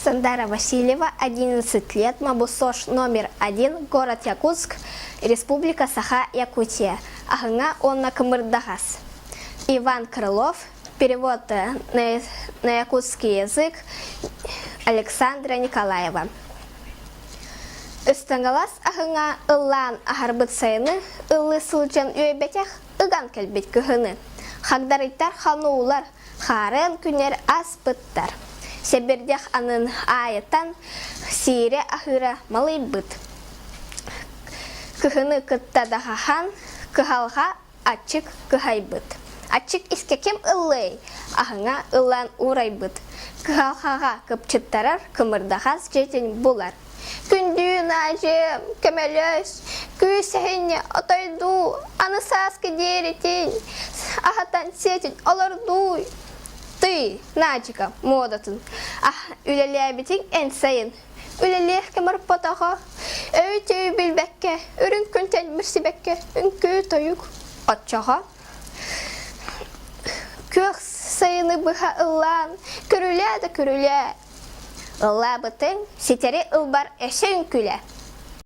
Сандара Васильева, 11 лет, Мабусош номер один, город Якутск, Республика Саха, Якутия. Аһыҥа уонна кымырдаҕас. Иван Крылов, перевод на, на якутский язык Александра Николаева. Ыстаҥалас аһыҥа ыллаан аһарбыт сайыны ыллыы сылдьан үөйбэтэх ыган кэлбит кыһыны. Хагдарыйтар хануулар, хаарыан күннэр ааспыттар. Сэбирдэх анын аайытан сиирэ аһыыра малыйбыт. Кыһыны кытта даһаһан, кыһалҕа аччык кыһайбыт. Аччык искэ ким ыллыай? Аһыҥа ыллаан уурайбыт. Кыһалҕаҕа кыпчыттарар кымырдаҕас дьиэтин булар. Күндүү Наадьы, көмөлөс, күүс эһинньэ отойдуу, аны сааскы диэритин, аһатан сиэтин олордууй. Тый, Наадьыка, муодатын, ah, үлэлээбитиҥ эн сайын, үлэлиэх кэмэр потоҕо, өй-төй билбэккэ, үрүҥ күнтэн билсибэккэ, үҥкүү-тойук оччоҕо. Күөх сайыны быһа ыллаан, көрүлээ да көрүлээ, Ыллаабытыҥ ситэри ылбар өссө үҥкүүлэ.